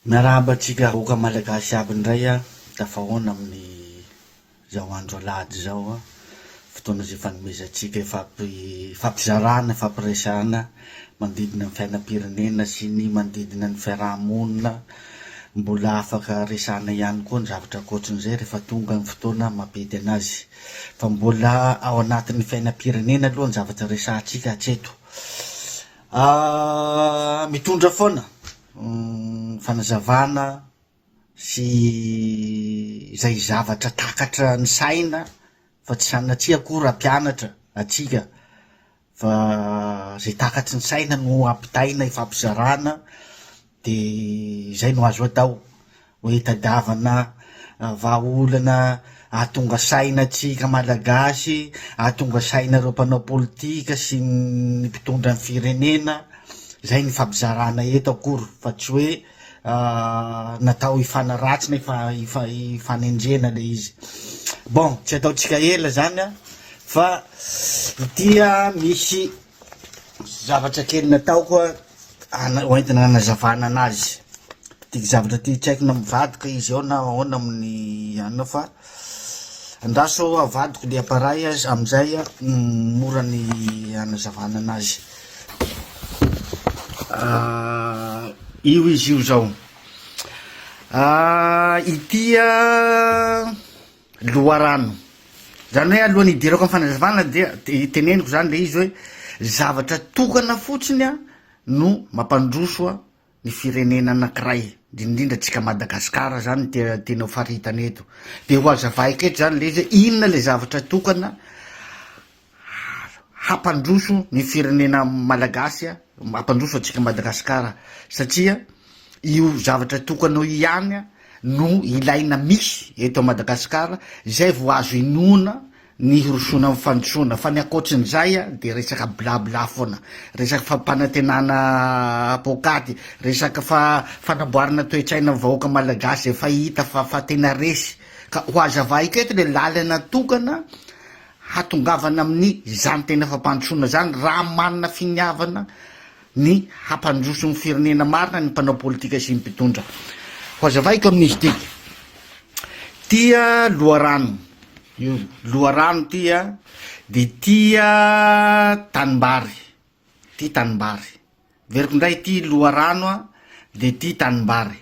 Miarahaba antsika vahoaka Malagasy aby indray a, tafahoana amin'ny zao andro alahady zao a, fotoana izay ifanomezantsika ifampizarana, ifampiresahana manodidina ny fiainam-pirenena sy ny manodidina ny fiaraha-monina, mbola afaka resahana ihany koa ny zavatra ankoatrin'izay rehefa tonga ny fotoana mampety anazy, fa mbola ao anatin'ny fiainam-pirenena aloha ny zavatra resahantsika hatreto. Mitondra foana fanazavana sy izay zavatra takatra ny saina fa tsy sanatria akory hampianatra antsika fa zay takatry ny saina no ampitaina ifampizarana de zay no azo atao. Hoe hitadiavana vahaolana hahatonga saina antsika Malagasy, hahatonga saina ireo mpanao politika sy ny mpitondra ny firenena, zay ny ifampizarana eto akory fa tsy hoe natao hifanaratsy na hifanenjehana le izy. Bon, tsy ataontsika ela zany an, fa ity misy zavatra kely nataoko an, hoentina hanazavana anazy. Ity zavatra ity tsy haiko na mivadika izy ao na ahoana amin'ny anona fa andraso avadiko le appareil amizay mora ny hanazavana anazy. Io izy io zao. Ity loharano. Zany hoe alohan'ny hidirako amin'ny fanazavana dia teneniko zany le izy hoe zavatra tokana fotsiny no mampandroso ny firenena anakiray, indrindrindra antsika Madagasikara zany no tena tiana ho faritana eto. De ho hazavaiko eto zany le izy hoe inona le zavatra tokana hampandroso ny firenena malagasy, hampandroso antsika Madagasikara satria io zavatra tokana io ihany no ilaina misy eto Madagasikara zay vao azo inoana ny hirosoana amin'ny fandrosoana fa ny ankoatrin'izay dia resaka blabla foana, resaka fampanantenana poakaty, resaka fa fanamboarana toe-tsaina ny vahoaka malagasy efa hita fa fa tena resy ka ho hazavaiko eto le lalana tokana hatongavana amin'ny izany tena fampandrosoana zany raha manana finiavana ny hampandroso ny firenena marina ny mpanao politika sy ny mpitondra. Ho hazavaiko amin'izy ity. Tia loharano io loharano ty a de tia tanimbary ty tanimbary veriko ndray ty loharano a de ty tanimbary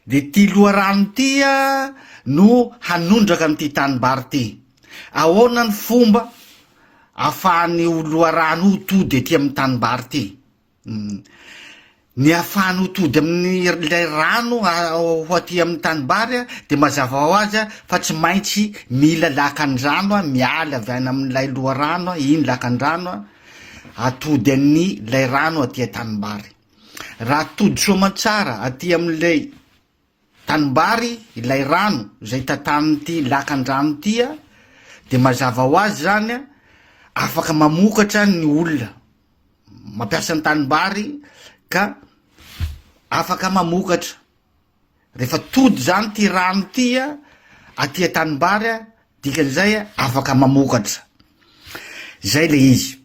de ty loharano ty a no hanondraka an'ity tanimbary ty ahoana ny fomba afahan'io loharano io tody aty amin'ny tanimbary ty Ny ahafahany ho tody amin'ny ilay rano ho aty amin'ny tanimbary dia mazava ho azy fa tsy maintsy mila lakan-drano miala avy any amin'ilay loharano, iny lakan-drano atody an'ny ilay rano aty an-tanimbary. Raha tody soamantsara aty amin'ilay tanimbary ilay rano izay tantanin'ity lakan-drano ity dia mazava ho azy izany afaka mamokatra ny olona. Mampiasa ny tanimbary ka afaka mamokatra. Rehefa tody zany ty rano ty a, aty an-tanimbary a, dikan'izay a afaka mamokatra. Zay le izy.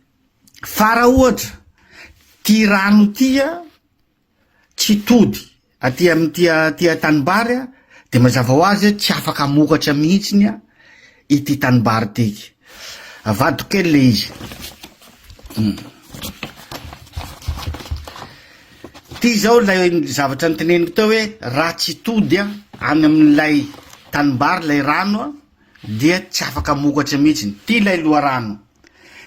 Fa raha ohatra ty rano ty a tsy tody aty amin'ity aty an-tanimbary a, de mazava ho azy tsy afaka hamokatra mihitsiny a ity tanimbary ity. Avadiko kely le izy. Ty zao lay zavatra noteneniko teo hoe raha tsy tody a any amin'ilay tanimbary lay rano a dia tsy afaka hamokatra mihitsiny. Ty lay loharano,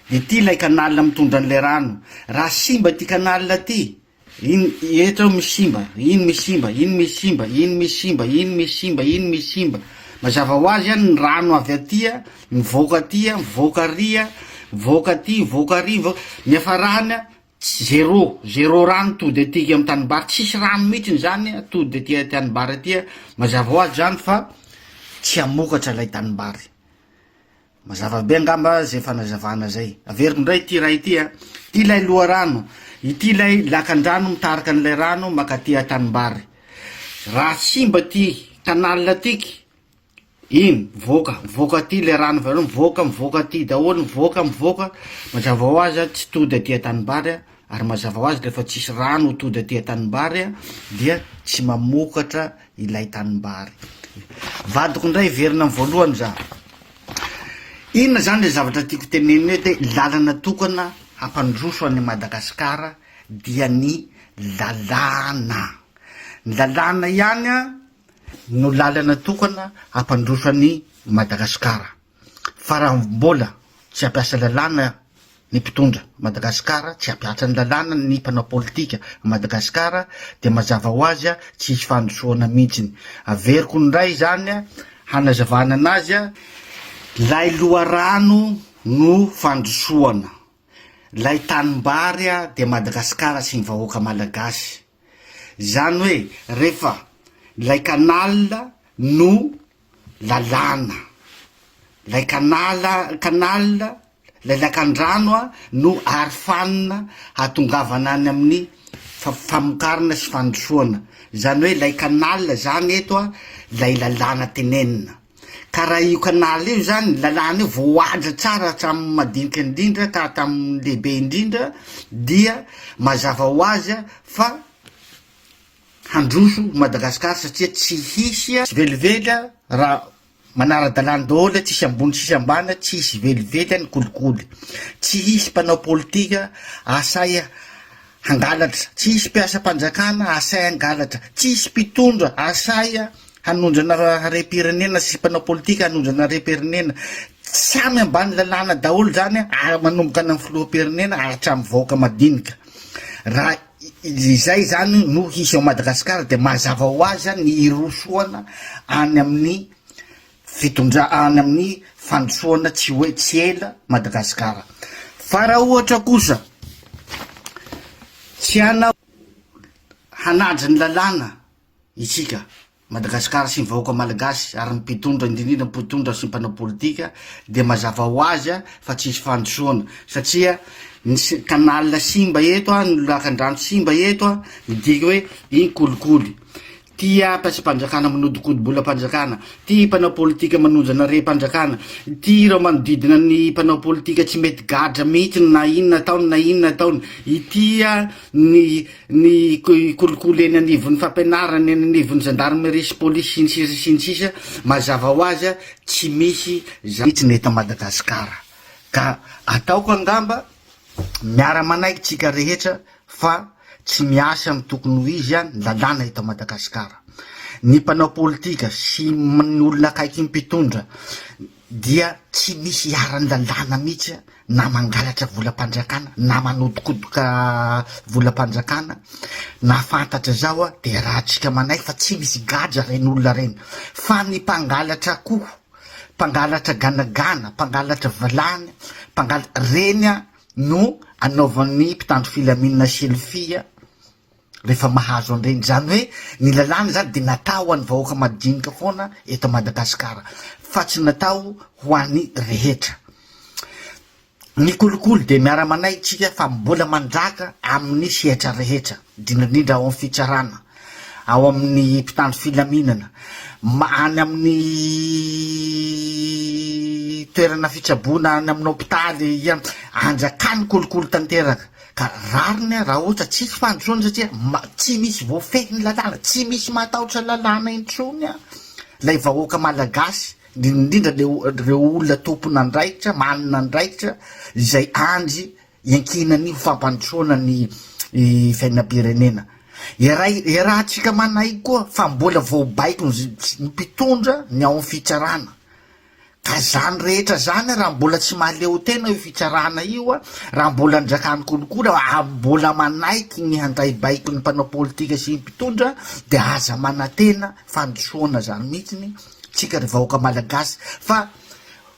de ty lay canal mitondra an'ilay rano. Raha simba ty canal ty, Iny eto eo misy simba, iny misy simba, iny misy simba, iny misy simba, iny misy simba, iny misy simba. Mazava ho azy any ny rano avy aty mivoaka aty, mivoaka ary, mivoaka aty, mivoaka ary, mivoaka, ny hafarany zéro, zéro rano tody aty amin'ny tanimbary, tsisy rano mihitsy zany tody aty tanimbary aty, mazava ho azy zany fa tsy hamokatra ilay tanimbary. Mazava be angamba zay fanazavana zay. Averiko indray ity iray ity a. Ity ilay loharano, ity ilay lakan-drano mitarika an'ilay rano mankaty an-tanimbary. Raha simba ity canal ity, iny mivoaka, mivoaka aty ilay rano avy eo mivoaka, mivoaka aty daholo, mivoaka, mivoaka, mazava ho azy a, tsy tody aty an-tanimbary a. Ary mazava ho azy rehefa tsisy rano ho tody aty an-tanimbary dia tsy mamokatra ilay tanimbary. Vadiko indray hiverina amin'ny voalohany za. Inona zany le zavatra tiako tenenina eto hoe lalana tokana hampandroso an'i Madagasikara dia ny lalàna. Ny lalàna ihany no lalana tokana hampandroso an'i Madagasikara. Fa raha mbola tsy hampiasa lalàna ny mpitondra Madagasikara, tsy hampihatra ny lalàna ny mpanao politika Madagasikara dia mazava ho azy tsy hisy fandrosoana mihitsiny. Averiko indray izany hanazavana anazy, ilay loharano no fandrosoana, ilay tanimbary dia Madagasikara sy ny vahoaka Malagasy. Izany hoe rehefa ilay canal no lalàna, ilay canal canal, ilay lakandrano no arofanina hahatongavana any amin'ny famokarana sy fandrosoana, izany hoe ilay canal izany eto ilay lalàna tenenina, ka raha io canal io izany, lalàna io voahaja tsara hatramin'ny madinika indrindra ka hatramin'ny lehibe indrindra dia mazava ho azy fa Handroso Madagascar satria tsy hisy velively raha manara-dalàna daholo tsisy ambony tsisy ambany tsy hisy velively ny kolikoly tsy hisy mpanao politika asahy hangalatra tsy hisy mpiasam-panjakana asahy hangalatra tsy hisy mpitondra asahy hanondrana harem-pirenena sy mpanao politika hanondrana harem-pirenena samy ambany lalàna daholo zany ary manomboka any amin'ny filoham-pirenena ary hatramin'ny vahoaka madinika raha Izay izany no hisy ao Madagasikara dia mazava ho azy ny hirosoana any amin'ny fitondra any amin'ny fandrosoana tsy hoe tsy ela Madagasikara. Fa raha ohatra kosa tsy hanao hanaja ny lalàna isika Madagasikara sy ny vahoaka Malagasy ary ny mpitondra indrindrindra ny mpitondra sy ny mpanao politika dia mazava ho azy fa tsy hisy fandrosoana satria ny canal simba eto ny lakandrano simba eto midika hoe iny kolikoly tia mpiasam-panjakana manodikodi-bolam-panjakana ty mpanao politika manonjana harem-panjakana ty ireo manodidina ny mpanao politika tsy mety gadra mihitsy na inona ataony na inona ataony ity ny ny kolikoly eny anivon'ny fampianarana, eny anivon'ny gendarmerie sy polisy sy ny sisa sy ny sisa, mazava ho azy tsy misy zany mihitsy ny eto Madagasikara ka ataoko angamba miara-manaiky tsika rehetra fa tsy miasa amin'ny tokony ho izy ny lalàna eto Madagasikara. Ny mpanao politika sy ny olona akaiky ny mpitondra dia tsy misy iharan'ny lalàna mihitsy na mangalatra volam-panjakana na manodikodoka volam-panjakana na fantatra zao a de raha tsika manaiky fa tsy misy gadra reny olona reny fa ny mpangalatra akoho mpangalatra ganagana mpangalatra vilany mpangalatra reny a no anaovan'ny mpitandro filaminana selfie rehefa mahazo an'ireny, izany hoe ny lalàna izany dia natao ho an'ny vahoaka madinika foana eto Madagasikara fa tsy natao ho an'ny rehetra. Ny kolikoly dia miara-manaiky tsika fa mbola manjaka amin'ny sehatra rehetra, indrindra indrindra ao amin'ny fitsarana, ao amin'ny mpitandro filaminana, any amin'ny toerana fitsaboana, any amin'ny hopitaly, anjakan'ny kolikoly tanteraka. Ka rariny raha ohatra tsisy fandrosoana satria tsy misy voafehy ny lalàna, tsy misy matahotra lalàna intsony ilay vahoaka malagasy, indrindra indrindra le reo olona tompon'andraikitra, manana andraikitra izay andry iankinan'ny ho fampandrosoana ny fiainam-pirenena. Iray iarahantsika manaiky koa fa mbola voabaiko ny mpitondra ny ao amin'ny fitsarana. Ka zany rehetra zany raha mbola tsy mahaleotena io fitsarana io, raha mbola anjakan'ny kolikoly, raha mbola manaiky ny handray baiko ny mpanao politika sy ny mpitondra de aza manantena fandrosoana zany mihitsiny tsika ry vahoaka malagasy fa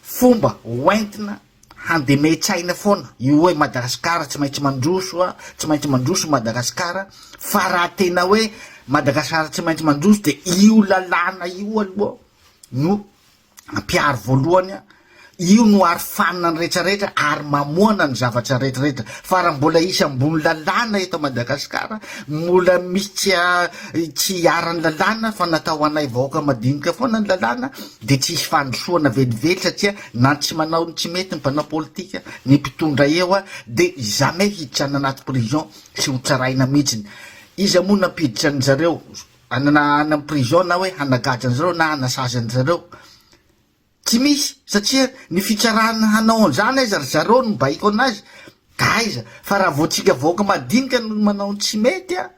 fomba hoentina handemen-tsaina foana io hoe Madagasikara tsy maintsy mandroso a, tsy maintsy mandroso Madagasikara fa raha tena hoe Madagasikara tsy maintsy mandroso de io lalàna io aloha no Ampiharo voalohany a! Io no arofanina ny rehetra rehetra ary mamoana ny zavatra rehetra rehetra. Fa raha mbola hisy ambony lalàna eto Madagasikara, mbola misy tsy tsy iharan'ny lalàna fa natao ho anay vahoaka madinika foana ny lalàna dia tsy hisy fandrosoana velively satria na tsy manao ny tsy mety ny mpanao politika, ny mpitondra eo dia jamais hiditra any anaty prison sy ho tsaraina mihitsiny. Iza moa nampiditra an'zareo any any am prison na hoe hanagadra an'zareo na hanasazy an'zareo? Tsy misy satria ny fitsarana hanao an'izany aiza ry zareo no mibaiko anazy ka aiza fa raha vao tsika vahoaka madinika no manao ny tsy mety a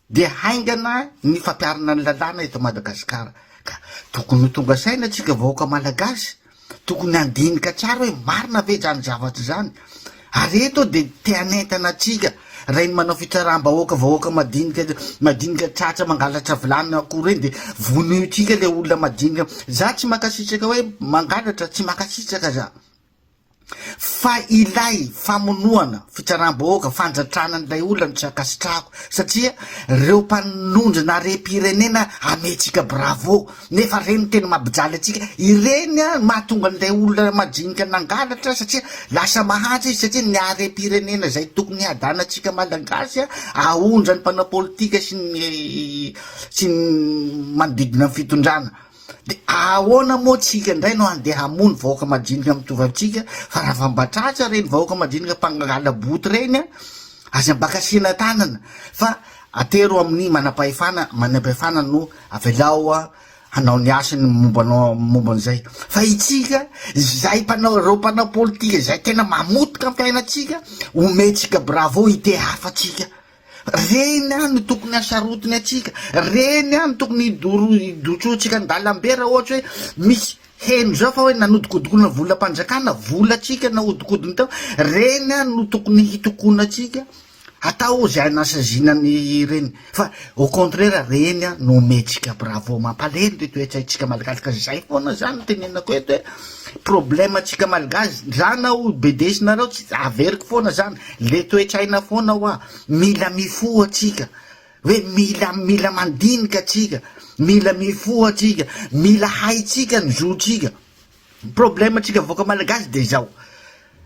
dia haingana ny fampiharana ny lalàna eto Madagasikara ka tokony ho tonga saina tsika vahoaka malagasy tokony handinika tsara hoe marina ve zany zavatra izany Ary eto dia te hanentana antsika, ireny manao fitsaram-bahoaka vahoaka madinika madinika tratra mangalatra vilany akoho ireny dia vonointsika ilay olona madinika. Za tsy mankasitraka hoe mangalatra, tsy mankasitraka za. Fa ilay famonoana, fitsaram-bahoaka, fandratrana an'ilay olona no tsy ankasitrahako satria ireo mpanondrona harem-pirenena amentsika bravo. Nefa reny no tena mampijaly antsika, ireny an mahatonga an'ilay olona majinika nangalatra satria lasa mahantra izy satria ny harem-pirenena izay tokony hiadanantsika malagasy an ahondran'ny mpanao politika sy ny sy ny manodidina ny fitondrana. De ahoana moa tsika indray no handeha hamono vahoaka majinika mitovy amintsika fa raha vao mba tratra ireny vahoaka majinika mpangala-boto ireny an, aza mba kasihina tanana fa atero amin'ny manam-pahefana, manam-pahefana no Avelao hanao ny asany momba anao momba an'izay. Fa itsika izay mpanao ireo mpanao politika izay tena mamotika ny fiainantsika, omentsika bravo hitehafa antsika. Reny an no tokony hasarotiny antsika, reny an no tokony hidoro hidotsoantsika an-dalambe raha ohatra hoe misy heno zao fa hoe nanodikodikona volam-panjakana, volantsika nahodinkodiny tao, reny an no tokony hitokonantsika. Atao izay hanasaziana ny ireny fa au contraire reny no omentsika bravo mampalahelo ny toetsaintsika malagasy ka zay foana zany no tenenako eto hoe problème tsika malagasy za na ho bedesinareo tsy averiko foana zany le toetsaina foana hoa mila mifoha tsika hoe mila mila mandinika tsika mila mifoha tsika mila haitsika ny zotsika Ny problème tsika vahoaka malagasy de zao,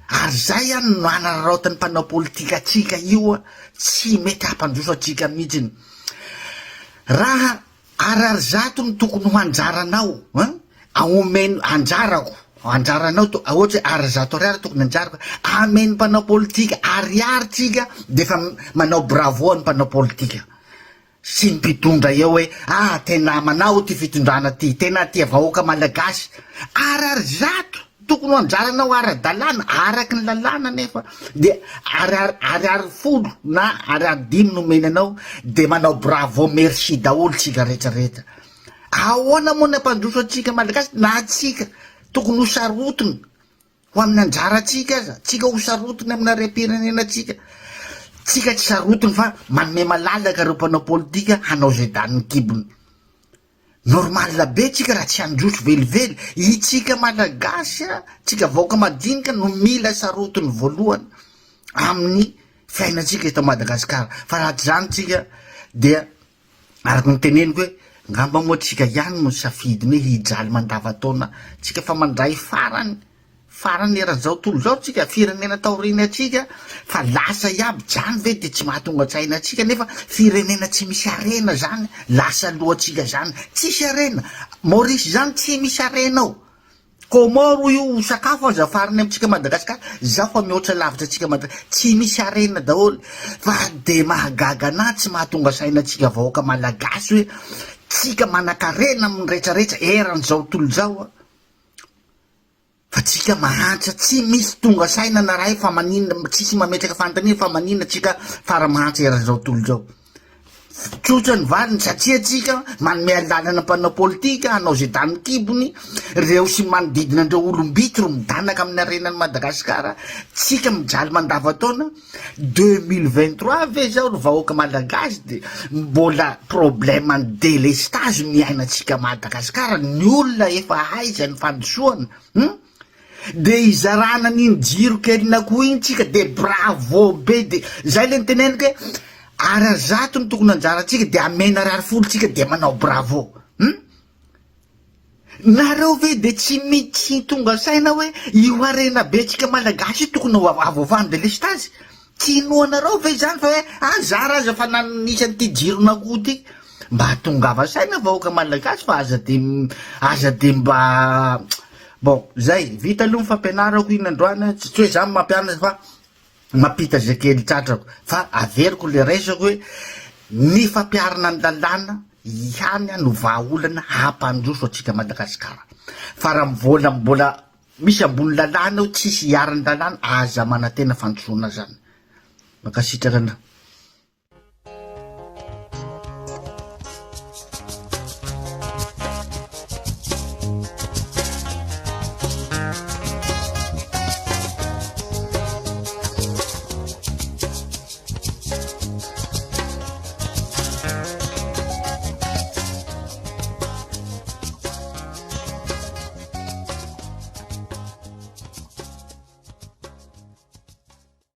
ary zay an no anararaotin'ny mpanao politika atsika io an, tsy mety hampandroso atsika mihitsiny. Raha ariary zato no tokony ho anjaranao an, omeno anjarako, anjaranao to, ohatra hoe 100 ariary tokony anjarako, amen'ny mpanao politika ariary tsika de efa manao bravo an'ny mpanao politika. sy ny mpitondra eo hoe ah tena manao ty fitondrana ty, tena tia vahoaka malagasy, ariary zato tokony ho anjaranao ara-dalàna, araky ny lalàna nefa dia ariary ariary folo na ariary dimy no omeny anao de manao bravo merci daholo tsika rehetra rehetra, ahoana moa ny hampandroso antsika malagasy na antsika tokony ho sarotiny Ho amin'ny anjarantsika aza, tsika ho sarotiny amin'ny harem-pirenenantsika. Tsika tsy sarotiny fa manome malalaka ireo mpanao politika hanao izay danin'ny kibony. Normal be tsika raha tsy handroso velively. Itsika Malagasy, tsika vahoaka madinika no mila sarotiny voalohany amin'ny fiainantsika eto Madagasikara. Fa raha tsy izany tsika dia Araka ny teneniko hoe ngamba moa tsika ihany no nisafidy ny hoe hijaly mandava-taona tsika fa mandray farany farany eran'izao tontolo izao tsika firenena taoriany atsika fa lasa iaby zany ve de tsy mahatonga tsaina atsika nefa firenena tsy misy harena zany lasa alohantsika zany tsisy harena Maurice zany tsy misy harena ao Comores io sakafo aza afariny amintsika Madagascar zao fa mihoatra lavitra antsika Madagascar tsy misy harena daholo fa de mahagaga anah tsy mahatonga saina antsika vahoaka malagasy hoe tsika manakarena amin'ny retraretra eran'izao tontolo izao a fa tsika mahantra tsy misy tonga saina na ray fa maninona tsisy mametraka fanontaniana fa maninona tsika fara mahantra eran'izao tontolo izao Tsotra ny valiny, satria tsika manome alalana mpanao politika hanao izay danin'ny kibony, reo sy ny manodidina an'ireo olom-bitsy ro midanaka amin'ny harenan'i Madagasikara, tsika mijaly mandava-taona, 2023 ve zao ry vahoaka malagasy de mbola problème ny délestage no iainantsika Madagasikara, ny olona efa aiza ny fandrosoana hum? De hizarana an'iny jiro kelin'akoho iny tsika de bravo be de zay le niteneniko hoe 100 no tokony anjarantsika de amena 10 ariary tsika de manao bravo hum! Nareo ve de tsy mi tsy tonga saina hoe io harena be tsika malagasy io tokony ho avoavany delestazy? Tsy inoanareo ve izany fa hoe ah zara aza fa nanisy an'ity jiron'akoho ty? Mba tongava saina vahoaka malagasy fa aza de aza de mba bon zay vita aloha ny fampianarako iny androany a, tsy hoe za mampianatra fa mampita zay kely tratrako fa averiko le resako hoe ny fampiharana ny lalàna ihany no vahaolana hampandroso antsika Madagasikara fa raha mbola mbola misy ambony lalàna eo tsisy hiharan'ny lalàna aza manantena fandrosoana zany. Mankasitraka anao.